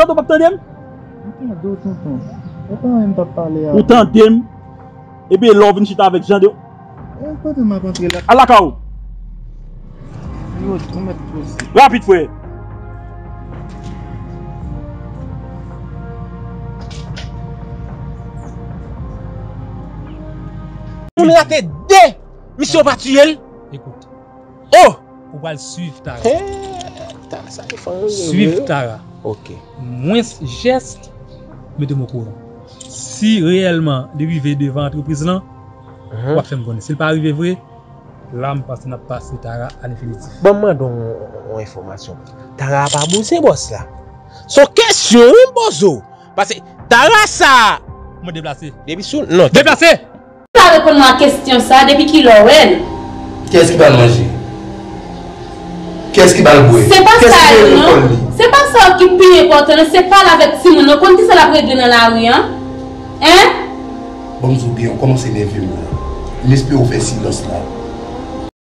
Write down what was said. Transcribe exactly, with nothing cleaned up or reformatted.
Ou p ap tande m? M tande w, tonton. E pa mwen m t ap pale a. Ou tande m? Epi lè w vin chita avèk jan de. E kote m ap antre la? Al lakay ou. Yo, ou mèt poze. Rapid, frè. Moun rate de. Misye, w pa tiye l. Ekoute, Oh! ou pral swiv Tara. He, ta sa e fanm. Swiv Tara. Ok. Mwens jès, mete m okouran. Si reyèlman li rive devan antrepriz lan, Mhm. w ap fè m konnen. Si l pa rive vre, la m panse n ap pase Tara a lenfinitif. Bon, m mande yon yon enfòmasyon. Tara pa bouzen bòs la. Se yon kesyon, wi, m poze w. Paske Tara sa. Mwen deplase. Depi sou. Non. Deplase! Ou ka reponn mwen a kesyon sa, depi kilè w wè l? Kiyès ki ba l manje? Kiyès ki ba l bwè? Se pa Kiyès sa ki yo leve non. kò l li? Se pa sa yo ki pi enpòtan non, se pale avèk timoun nan, konn kisa l ap regle nan lari an? Hein? Bon, m di w byen, ou kòmanse nève m la. M espere w fè silans la.